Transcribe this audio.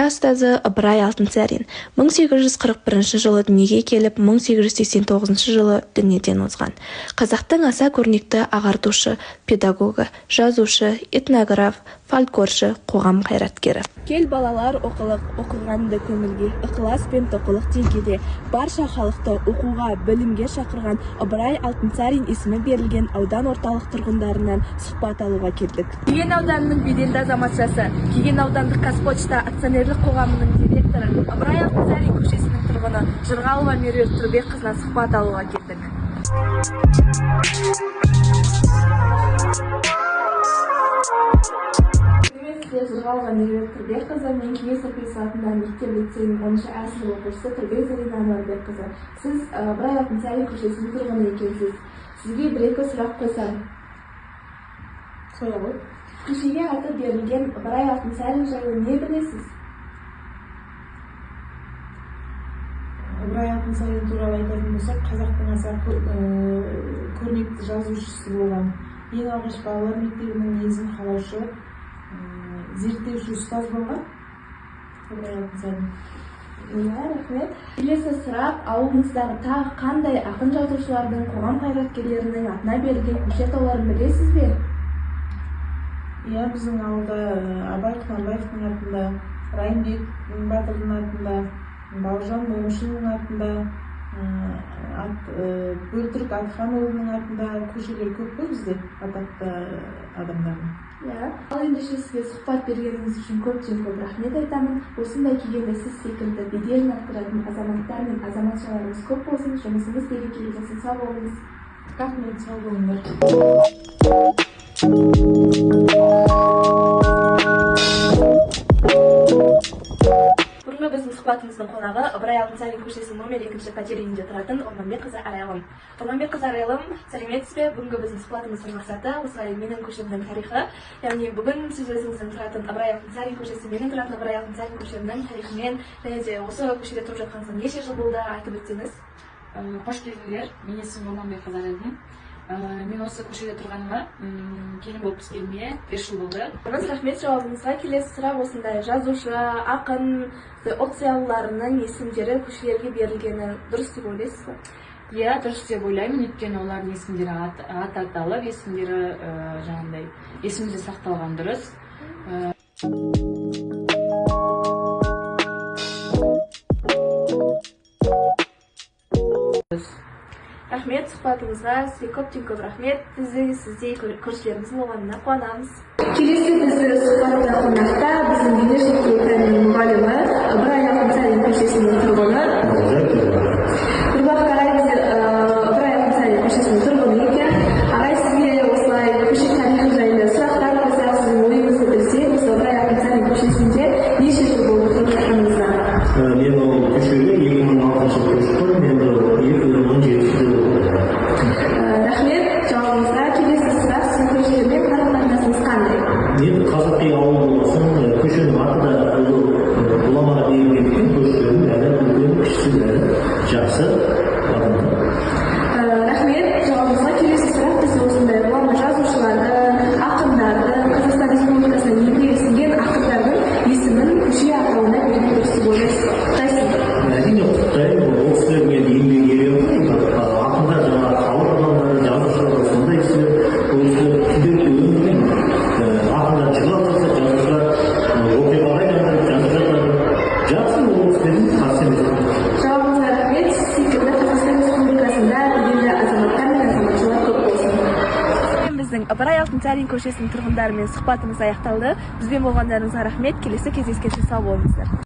Ата ұстазы Ыбырай Алтынсарин 1841 жылы дүниеге келіп, 1889 жылы дүниеден озған. Қазақтың аса көрнекті ағартушы, педагогы, жазушы, этнограф, фольклоршы, қоғам қайраткері. Кел, балалар, оқылық, оқығанды көңілге, ықылас пен тоқылық дей келе, барша халықты оқуға, білімге шақырған Ыбырай Алтынсарин есімі берілген аудан орталық тұрғындарынан сұхбат алуға келдік. Кеген ауданының беделді азаматшасы, Кеген аудандық Қазпочта акционерлік қоғамының директоры, Ыбырай Алтынсарин көшесінің тұрғыны Жырғалова Меруерт Тұрбекқызынан сұхбат алуға келдік. Сәлеметсіз, Жырғалова Меруерт Тұрбекқызы. Мен Кеңес Өкілесі атындағы мектеп лицейінің 10-шы А сынып оқушысы Тұрбек Зарина Әнуарбекқызы. Сіз Ыбырай Алтынсарин көшесінің тұрғыны екенсіз. Сізге бір-екі сұрақ қойсам. Қоя ғой. Көшеге аты берілген Ыбырай Алтынсарин жайлы не білесіз? Ыбырай Алтынсарин туралы айтатын болсақ, қазақтың аса көрнекті жазушысы болған. Ең алғаш балалар мектебінің негізін қалаушы, зерттеуші ұстаз болған Ыбырай Алтынсарин. Иә, рахмет. Келесі сұрақ: ауылыңыздағы тағы қандай ақын жазушылардың, қоғам қайраткерлерінің атына берілген көше атауларын білесіз бе? Иә, біздің ауылда Абай Құнанбаевтың атында, Райымбек батырдың атында, Бауыржан Момышұлының атында, Бөлтірік Атханұлының атында көшелер көп қой бізде, атақты адамдардың. Иә. Ал ендеше сізге сұхбат бергеніңіз үшін көптен көп рахмет айтамын. Осындай Кегенде сіз секілді беделін арттыратын азаматтар мен азаматшаларымыз көп болсын, жұмысыңыз берекелі болсын, сау болыңыз. Рахмет, сау болыңдар. Бүгінгі біздің сұхбатымыздың қонағы Ыбырай Алтынсарин көшесінің номер 2 пәтер үйінде тұратын Орманбекқызы Арайлым. Орманбекқызы Арайлым, сәлеметсіз бе? Бүгінгі біздің сұхбатымыздың мақсаты осылай менің көшемнің тарихы. Яғни бүгін сіз өзіңіздің тұратын Ыбырай Алтынсарин көшесі, менің тұратын Ыбырай Алтынсарин көшемнің тарихымен және де осы көшеде тұрып жатқаныңызға неше жыл болды, айтып өтсеңіз. Қош келдіңдер. Менің есімім Орманбекқызы Арайлым. Мен осы көшеде тұрғаныма, келін болып түскеніме 5 жыл болды. Рахмет жауабыңызға. Келесі сұрақ: осындай жазушы, ақын, ұлт зиялыларының есімдері көшелерге берілгені дұрыс деп ойлайсыз ба? Иә, дұрыс деп ойлаймын, өйткені олардың есімдері ат аталып, есімдері жаңағындай есімізде сақталған дұрыс. Рахмет сұхбатыңызға, сізге көптен көп рахмет. Бізде сіздей көршілеріміздің болғанына қуанамыз. Келесі бізді сұхбатта қонақта біздің дене шектеу пәнінің мұғалімі, Ыбырай Алтынсарин көшесінің тұрғыны Нұрбақыт ағай. Бізде Ыбырай Алтынсарин көшесінің тұрғыны екен. Ағай, сізге осылай көше тарихы жайлы сұрақтар қойсақ, сіздің ойыңызды білсек, осы Ыбырай Алтынсарин көшесінде неше жыл болды тұрып жатқаныңызға? Мен ол көшеге 2006 жылы көшіп, енді 2017 жыл болды. Рахмет жауабыңызға. Келесі сұрақ: сіздің көршілермен қарым қатынасыңыз қандай? Енді қазақи ауыл болған соң, көшенің аты да ұлы ғұламаға берілгендіктен, көршілердің бәрі, үлкен кішісі бәрі жақсы адамдар. Рахмет жауабыңызға. Келесі сұрақ: біз осындай ғұлама жазушыларды, ақындарды, Қазақстан Республикасына еңбегі сіңген ақындардың есімін көше атауына берген дұрыс деп ойлайсыз ба? Құттайсыз ба? Әрине, құттықтаймын. Ол кісілердің енді еңбегі ерен ғой. Ақындар жаңағы халық адамдары, жазушылар да сондай кісілер. Ол кісілер күнделікті өмірмен, ақындар жырлап жатса, жазушылар оқиғаға айналдырып жазып жатады. Жақсы, ол кісілердің қарсы емеспін. Жауабыңызға рахмет. Сіз секілді Қазақстан Республикасында беделді азаматтар мен азаматшалар көп болсын. Біздің Ыбырай Алтынсарин көшесінің тұрғындарымен сұхбатымыз аяқталды. Бізбен болғандарыңызға рахмет. Келесі кездескенше сау болыңыздар.